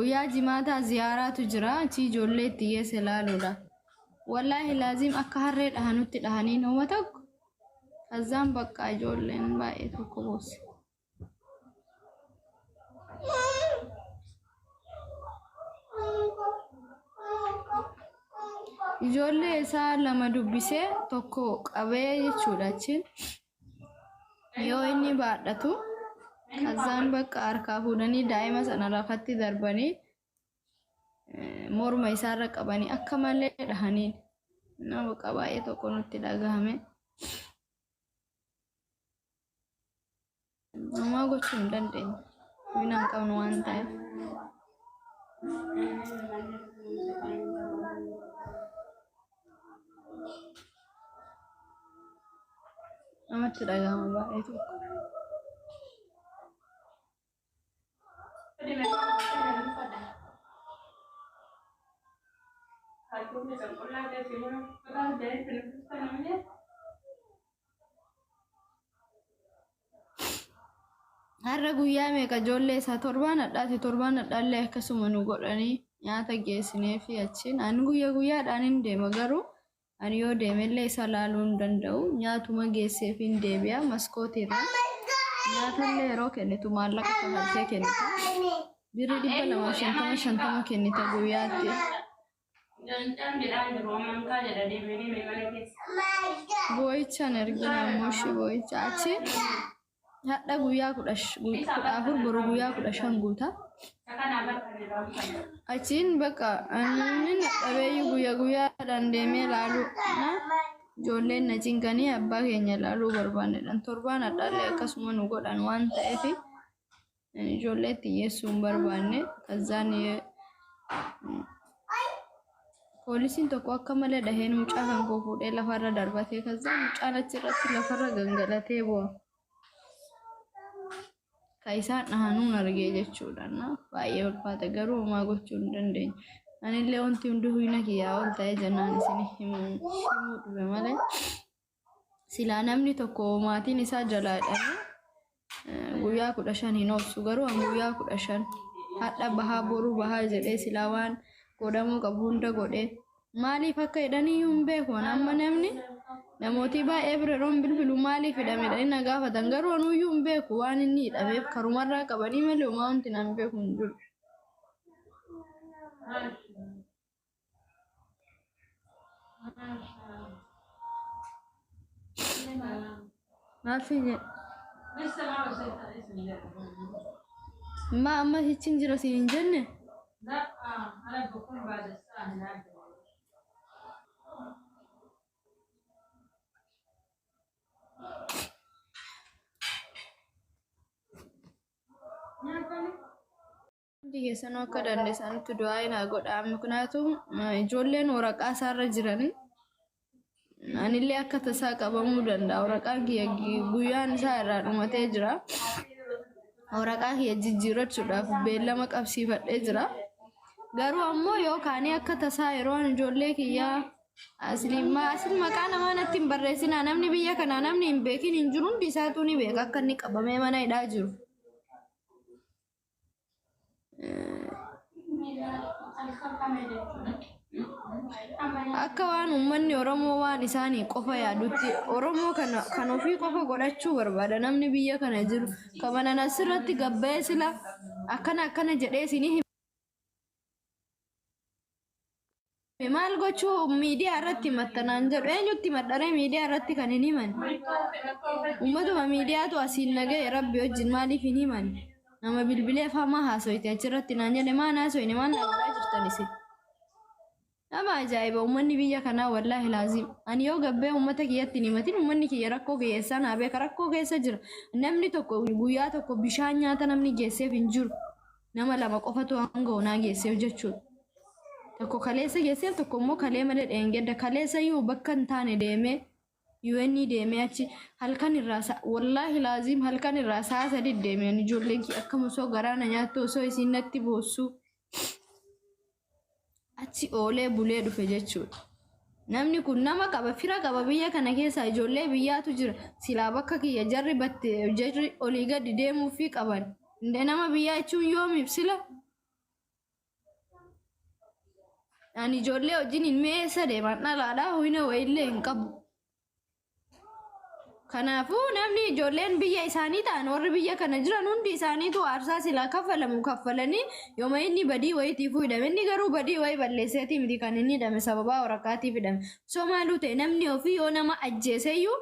Guyyaa jimaataa ziyaaraatu jira achi ijoollee itti geesse laaluudha. Wallaahi laaziim akka harree dhahanutti dhahanii nama tokko kazzaan bakka ijoolleen baay'ee tokko boosse. Ijoollee isaa lama dubbisee tokko qabee jechuudha achiin. Yoo inni baadhatu kazzaan bakka harkaa fuudhanii daa'ima sana lafatti darbanii morma isaarra qabanii akka malee dhahanii nama bakka baay'ee tokko nutti dhagahame. Homaa gochuu hin dandeenye. Humna hin qabnu waan ta'eef. Namatti dhagahama baay'ee tokko. Har'a guyyaa meeqa ijoollee isaa torbaan hadhaati torbaan hadhaallee akkasuma nu godhanii nyaata geessinee fi achiin ani guyya guyyaadhaan hin deema garuu ani yoo deemellee isa laaluu hin danda'u nyaatuma geesseef hin deebi'a maskootiirra nyaatallee yeroo kennitu maallaqa kafaltee kennita birrii 250 50 kennita guyyaatti. Gancaan jedhaa jiru amantaa jedha deemee deemee mana keessa. Boo'ichaan ergina ammoo ishee boo'icha achi hadha guyyaa 14 boru guyyaa 15 guuta. Kanaa bakka jedhamu kana. Achiin bakka inni dhabeeyyuu guyyaa guyyaadhaan deemee laaluu na ijoolleen na cinqanii abbaa keenya laaluu barbaannedhaan torbaan hadhaallee akkasuma nu godhan waan ta'eef Ijoollee itti dhiyeessuu hin barbaanne. Kazzaan poolisiin tokko akka malee dhaheen mucaa kan koo fuudhee lafarra darbatee kazzaan mucaan achirratti lafarra gangalatee bu'a. Ka isaan dhahanuun argee jechuudha. Na baay'ee ulfaata garuu homaa gochuu hin dandeenye. Anillee wanti hundi humna kiyyaa ol ta'ee jennaan isin himuu dhufe malee. Silaa namni tokko maatiin isaa jalaa hidhamee guyyaa 15 hin obsu garuu an guyyaa 15 hadha bahaa boruu bahaa jedhee silaa waan godhamuu qabu hunda godhee maaliif akka hidhaniyyuu hin beeku an amma namni namootii baay'ee bira yeroon bilbilu maaliif hidhame jedhanii na gaafatan garuu anuyyuu hin beeku waan inni hidhameef karumarraa qabanii malee homaa wanti naan beeku hin jiru. Maal si jedhe? Maa amma sichiin jira siin hin jenne? Hundi keessanuu akka dandeessanitti du'aa naa godhaa. Miknaatum ijoolleen waraqaa isaarra jiranii anillee akka tasaa qabamuu danda'a. Waraqaan kiyya guyyaan isaa irraa dhumatee jira. Waraqaa kiyya jijjiirrachuudhaaf beellama qabsiifadhee jira. Garuu ammoo yoo kaanii akka tasaa yeroo ani ijoollee kiyyaa asli asli maqaa namaa natti hin barreessinaa namni biyya kanaa namni hin beekin hin jiru hundi isaatuu ni beeka akka inni qabamee mana hidhaa jiru. Akka waan uummanni Oromoo waan isaanii qofa yaadutti Oromoo kana kan ofii qofa godhachuu barbaada namni biyya kana jiru. Kabanan asirratti gabba'ee sila akkana akkana jedhee isinii Maal gochuu miidiyaa irratti himatta naan jedhu eenyutti himadharee miidiyaa irratti kan hin himan. Uummatuma miidiyaatu asiin na ga'e rabbi wajjin maaliif hin himan. Nama bilbilee famaa haasoyte achirratti naan jedhe maan haasoyne maal na godhaa jirtan isin. Nama ajaa'iba uummanni biyya kanaa wallaahi laaziim. Ani yoo gabbee uummata kiyyatti hin himatin uummanni kiyya rakkoo kiyya eessaa naa beeka rakkoo keessa jira. Namni tokko guyyaa tokko bishaan nyaata namni geesseef hin jiru. Nama lama qofatu hanga onaa geesseef jechuudha. Tokko kaleessa geesseef tokko immoo kalee malee dheengadda kaleessa iyyuu bakka hin taane deemee UN deemee achi halkan irraa wallaahi laaziim halkan irraa sa'a 3 deemee ani ijoolleen kiyya akkam osoo garaa na nyaattu osoo isiin natti boossuu achi oolee bulee dhufe jechuudha. Namni kun nama qaba fira qaba biyya kana keessaa ijoollee biyyaatu jira silaa bakka kiyya jarri batte jarri olii gadi deemuufii qaban. Indee nama biyyaa jechuun yoomiif sila? Ani ijoollee wajjin hin meessa deeman dhalaadha hoyina wayiillee hin qabu. Kanaafuu namni ijoolleen biyya isaanii ta'an warri biyya kana jiran hundi isaaniitu aarsaa silaa kaffalamu kaffalanii yooma inni badii wayiitiifuu hidhame. Inni garuu badii wayii balleesseetii miti kan inni hidhame sababaa waraqaatiif hidhame. Osoo maaluu ta'e namni ofii yoo nama ajjeeseyyuu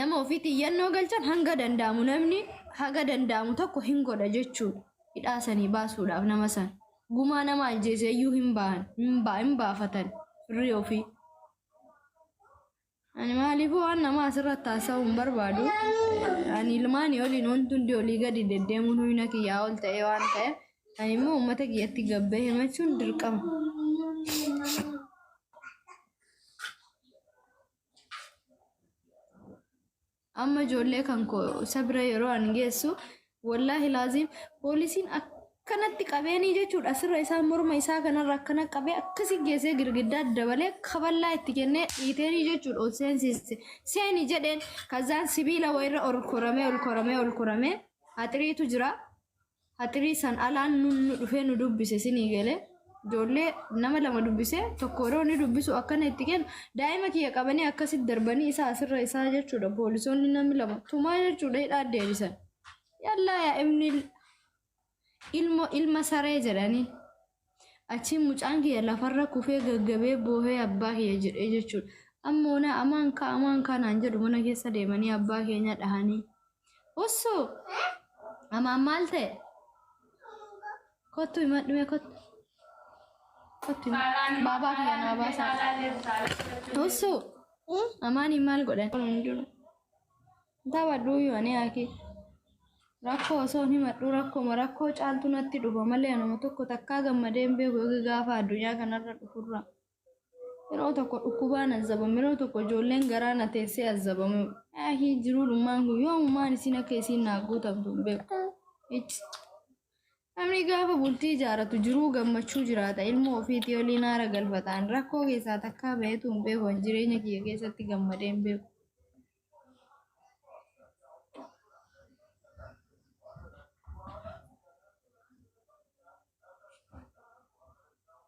nama ofiitti iyyannoo galchan hanga danda'amu namni haga danda'amu tokko hin godha jechuudha. Hidhaa sanii baasuudhaaf nama san. Gumaa nama ajjeeseyyuu hin ba'an hin baafatan firri ofii. Ani maaliifuu waan namaa asirratti haasa'uu hin barbaadu. Ani ilmaanii oliin wanti hundi olii gadi deddeemuun humna kiyyaa ol ta'ee waan ta'eef ani immoo uummata kiyyatti gabbee himachuun dirqama. Amma ijoollee kan koo isa bira yeroo ani geessu wallaahi laaziim poolisiin akkanatti qabeenii jechuudha asirra isaa morma isaa kanarra akkana qabee akkasi geessee girgiddaa dabalee kaballaa itti kennee dhiiteenii jechuudha ol seensise seeni jedheen kazaan sibiila wayirra ol koramee ol koramee ol koramee haxiriitu jira Haxirii san alaan nu nu dhufee nu dubbise sinii galee ijoollee nama lama dubbise tokko yeroo inni dubbisu akkana itti kennu daa'ima kiyya qabanii akkasitti darbanii isaa asirra isaa jechuudha poolisoonni namni lama tumaa jechuudha hidhaa deebisan. Yallaa yaa ibni ilmo ilma saree jedhanii achiin mucaan kiyya lafarra kufee gaggabee boohee abbaa kiyya jedhee jechuudha. Ammoo na amaan kaa amaan kaa naan jedhu mana keessa deemanii abbaa keenya dhahanii. Ussuu! Amaan maal ta'e? Kottu himadhu mee kottu. Kottu himadhu. Baabaa kiyya naa baasaa. Ussuu! Amaaniin maal godhan? Taphadhu iyyuu ani haaki. Rakkoo osoo hin himadhu rakkoma rakkoo caaltu natti dhufa malee anuma tokko takkaa gammadee hin beeku eega gaafa addunyaa kanarra dhufurraa. Yeroo tokko dhukkubaan azabame, yeroo tokko ijoolleen garaa na teessee azabame. Ahii jiruudhummaan kun yoomumaan isiin akka isiin naa guutamtu hin beeku. Icci. Namni gaafa bultii ijaaratu jiruu gammachuu jiraata. Ilmoo ofiitii oliin haara galfataan rakkoo keessaa takkaa baheetu hin beeku. Ani jireenya kiyya keessatti gammadee hin beeku.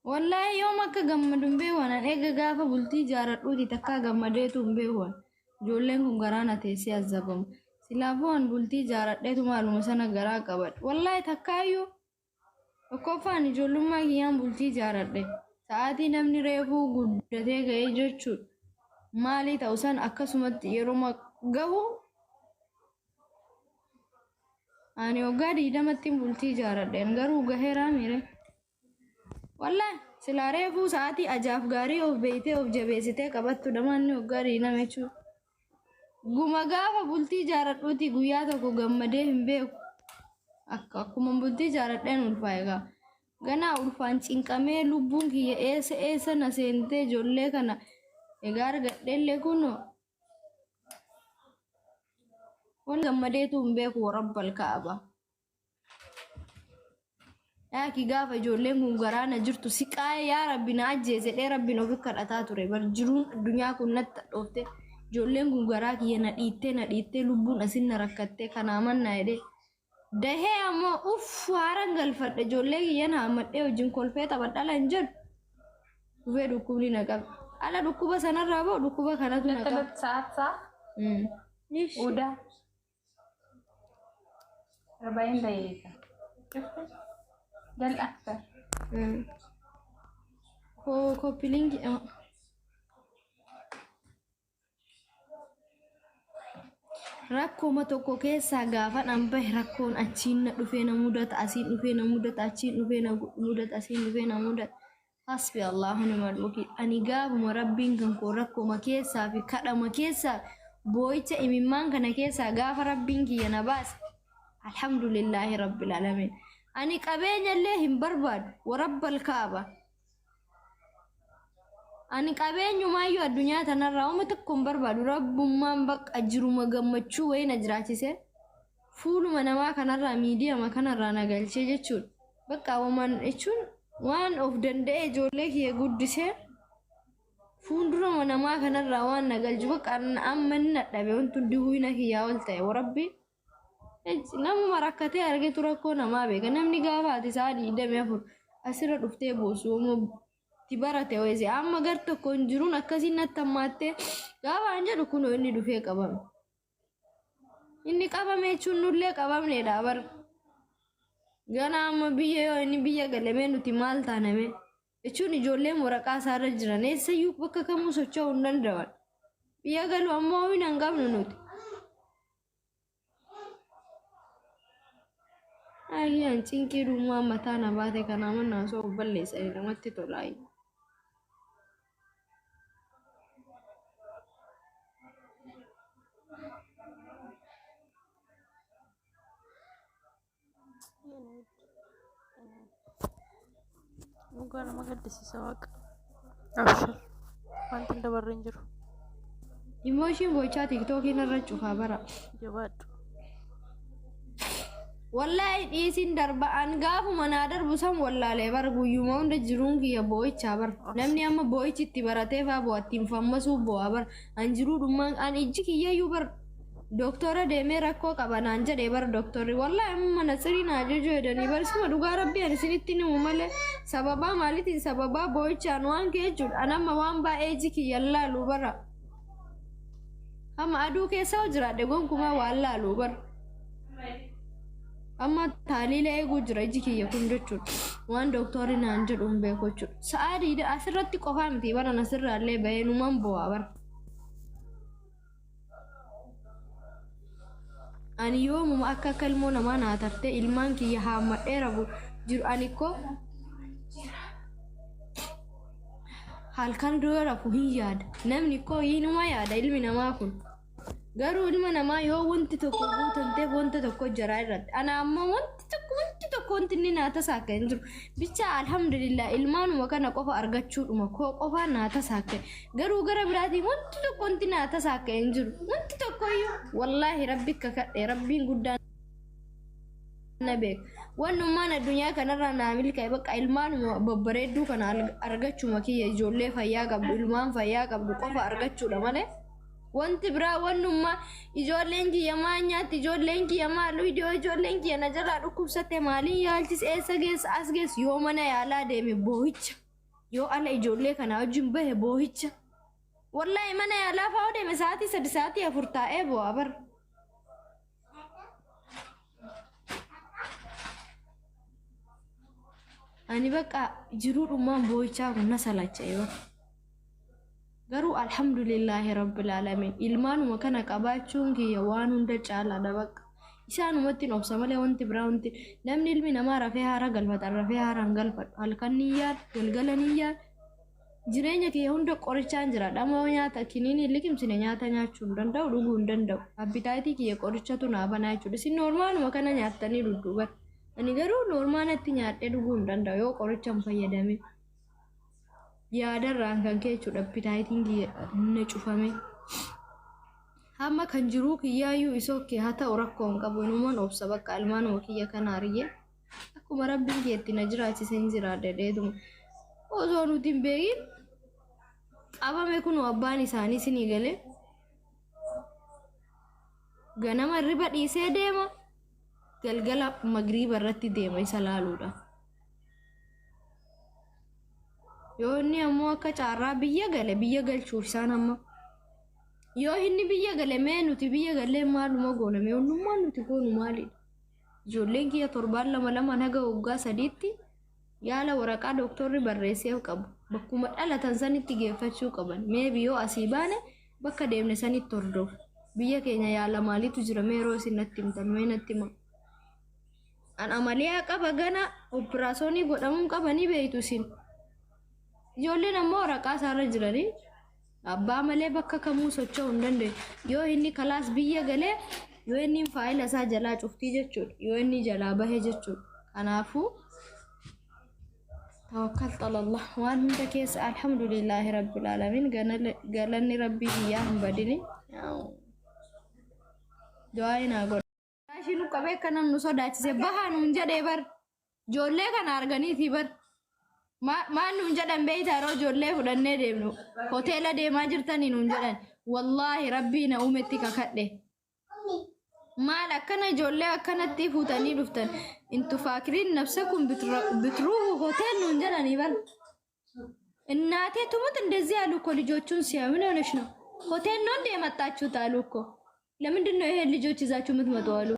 Wallaahi yoom akka gammadu hin beeku anan eega gaafa bultii ijaaradhuuti takkaa gammadeetu hin beeku an. Ijoolleen kun garaa na teessee azzabamu. Silaafuu an bultii ijaaradheetu maaluma sana garaa qabadhe. Wallaahi takkaayyuu tokkoffaan ijoollummaa kiyyaan bultii ijaaradhe. Sa'aatii namni reefuu guddatee ga'ee jechuudha. Maalii ta'u san akkasumatti yeruma gahu ani waggaa 20tti bultii ijaaradhe. Garuu gaheeraa miire. Wallahi silaa reefuu sa'aatii ajaaf gaarii of beeytee of jabeessitee qabattu dhamaanni waggaa 20 jechuudha. Guma gaafa bultii ijaaradhuuti guyyaa tokko gammadee hin beeku. Akka akkuma bultii ijaaradheen ulfaa'e gaa. Ganaa ulfaan cinqamee lubbuun kiyya eessa eessa na seentee ijoollee kana egaa argadheellee kunoo. Wal gammadeetu hin beeku warabbal kaaba. Yaaki gaafa ijoolleen kun garaa na jirtu siqaa'ee yaa rabbi na ajjeese dhee rabbiin ofi kadhataa ture bar jiruun addunyaa kun natti hadhoofte ijoolleen kun garaa kiyya na dhiittee na dhiittee lubbuun asin na rakkattee kanaa mannaa jedhee dahee ammoo uff haaran galfadhe ijoollee kiyya na hammadhee wajjin kolfee taphadhala hin jedhu dhufee dhukkubni na qabe ala dhukkuba sanarraa ba'u dhukkuba kanatu na qabe. ثلاث ساعات صح؟ Ishi. وده 40 دقيقة شفتي؟ ده الأكثر Copy link. Rakkoma tokko keessaa gaafa an bahe rakkoon achiin na dhufee na mudata asiin dhufee na mudata achiin dhufee na mudata asiin dhufee na mudata. Hasbi Allahu ni'mal wakiil. Ani gaafuma rabbiin kan koo rakkoma keessaa fi kadhama keessaa boo'icha imimmaan kana keessaa gaafa rabbiin kiyya na baase alhamdulillaahi rabbil alamin. Ani qabeenya illee hin barbaadu warabbal kaaba. Ani qabeenyumaayyuu addunyaa tanarraa uma tokko hin barbaadu rabbummaan bakka jiruma gammachuu wayii na jiraachise fuuluma namaa kanarraa miidiyama kanarraa na galchee jechuudha. Bakka waman jechuun waan of danda'ee ijoollee kiyya guddisee fuulduruma namaa kanarraa waan na galchu bakka amma inni nadhabe wanti hundi huyna kiyyaa ol ta'e warabbi namuma rakkatee argetu rakkoo namaa beeka namni gaafa ati sa'a 24 asirra dhuftee boosu Itti barate wayise amma gar tokko hin jiruun akkasiin natti hammaattee gaafa an jedhu kunoo inni dhufee qabame. Inni qabame jechuun nullee qabamneedha bar. Gana amma biyya yoo inni biyya galamee nuti maal taaname jechuun ijoolleen waraqaa isaarra jiran eessayyuu bakka kamuu socho'uu hin danda'an. Biyya galu ammoo hin hanqabnu nuti. Ayyaan cinqii dhummaa mataa na baate kanaa mannaa osoo of balleessanii namatti tolaayi. Dhugaa nama gaddisiisa waaqa. Abshir. Wanti hin dabarre hin jiru. Emotion gochaa tiktookiin irra cufaa bara. Jabaadhu. Wallaahi dhiisiin darba an gaafuma naa darbu san wallaalee bara guyyuma hunda jiruun kiyya boo'ichaa bara. Namni amma boo'ichi itti baratee faa boo'a ittiin fammasuu boo'a bara. An jiruu dhummaan an ijji kiyyayyuu bara Doktora deemee rakkoo qaba naan jedhee bar doktorri wallahi amma manatsirii naa ajajuu hedanii bar isuma dhugaa rabbii ani isinitti himu malee sababaa maalitiin sababaa boo'ichaan waan ka'e jechuudha an amma waan baay'ee iji kiyya hin laalu bara amma aduu keessa hoo jiraadhe gonkumaa waan laalu bara amma taaliila eeguu jira iji kiyya kun jechuudha waan doktorri naan jedhu hin beeku jechuudha sa'aa diida asirratti qofaa miti baran asirraallee bahee numan boo'a bara. Ani yoomuma akka akka ilmoo namaa naa tartee ilmaan kiyya haammadhee rafu jiru ani koo halkan dura rafu hin yaada namni koo hinuma yaada ilmi namaa kun garuu ilma namaa yoo wanti tokko guutamteef wanta tokko jaraa irratti ana ammoo wanti tokko wanti tokko wanti inni naa tasaakka hin jiru bicha alhamdulillah ilmaanuma kana qofa argachuudhuma koo qofaa naa tasaakka Garuu gara biraatiin wanti tokko wanti naa tasaakka hin jiru. Wanti tokko iyyuu wallaahi rabbi kakadhe rabbiin guddaan na beeka. Wannummaan addunyaa kanarraa naa milkaa'e bakka ilmaanuma babbareedduu kana argachuma kiyya ijoollee fayyaa qabdu ilmaan fayyaa qabdu qofa argachuudha malee. Wanti biraa wannummaa ijoolleen kiyya maal nyaatti ijoolleen kiyya maal viidiyoo ijoolleen kiyya na jalaa dhukkubsatte maaliin yaalchis eessa geessa as geessa yoo mana yaalaa deeme boohicha. Yoo ala ijoollee kanaa wajjin bahe boohicha. Wallaahi mana yaalaa fa'aa deeme sa'aatii 3 sa'aatii 4 taa'ee boo'a bar. Ani bakka jiruudhumaan boohichaa kun na salacha'e bar. Garuu alhamdulillaahi rabbil aalamiin ilmaanuma kana qabaachuun kiyya waan hunda caalaadha bakka. Isaanumatti hin obsa malee wanti biraa wanti namni ilmi namaa rafee haara galfata rafee haara hin galfadhu halkan ni yaada galgala ni yaada jireenya kiyya hunda qorichaan jira dhamoo nyaata kiniinii liqimsine nyaata nyaachuu hin danda'u dhuguu hin danda'u appitaayitii kiyya qorichatu naa banaa jechuudha isin noormaaluma kana nyaattanii dudduuban ani garuu noormaalatti nyaadhee dhuguu hin danda'u yoo qoricha hin fayyadamin. Yaadarraan kan ka'e jechuudha appitaayitiin kiyya na cufame. Hamma kan jiruu kiyyaayyuu isoo kee haa ta'u rakkoo hin qabu inuman obsa bakka almaanuma kiyya kana ariyyee akkuma rabbiin kiyya itti na jiraachise hin jiraadha dheetuma osoo nuti hin beekin qabame kunoo abbaan isaanii sinii galee ganama riba dhiisee deema galgala magriiba irratti deema isa laaluudha. Yoo inni ammoo akka caarraa biyya gale biyya galchuuf isaan amma. Yoo inni biyya gale mee nuti biyya gallee maaluma goona mee hundummaan nuti goonu maalidha? Ijoolleen kiyya torbaan lama lamaan haga waggaa sadiitti yaala waraqaa dooktorri barreesseef qabu. Bakkuma dhalatan sanitti geeffachuu qaban. Mee yoo asii baane bakka deemne sanitti hordofu. Biyya keenya yaala maaliitu jira mee yeroo isin natti himtan mee natti hima. An amaliyaa qaba gana opiraasonii godhamuu qaba ni beektu isin. Ijoolleen ammoo waraqaa isaarra jiranii abbaa malee bakka kamuu socho'uu hin dandeenye. Yoo inni kalaas biyya galee yoo inni faayila isaa jalaa cuftii jechuudha. Yoo inni jalaa bahe jechuudha. Kanaafuu tawakkaltu alallah waan hunda keessa alhamdulillaahi rabbil aalamiin galanni rabbii kiyyaa hin badini. Du'aa naa godha. Ishii nu qabee akka nam nu sodaachise bahaa nuun jedhee bar. Ijoollee kana arganiiti bar. Maal nuun jedhan beeyta yeroo ijoollee fudhannee deemnu hoteela deemaa jirtanii nuun jedhan. Wallaahi rabbii na uumetti kakadhe. Maal akkana ijoollee akkanatti fuutanii dhuftan. Intu faakiriin nafsakum bitruuhu hotel nuun jedhanii bar. እናቴ ትሙት እንደዚህ አሉ እኮ ልጆቹን ሲያዩ። ምን ሆነሽ ነው? ሆቴል ነው እንደ የመጣችሁት አሉ እኮ። ለምንድን ነው ይሄን ልጆች ይዛችሁ የምትመጡ አሉ።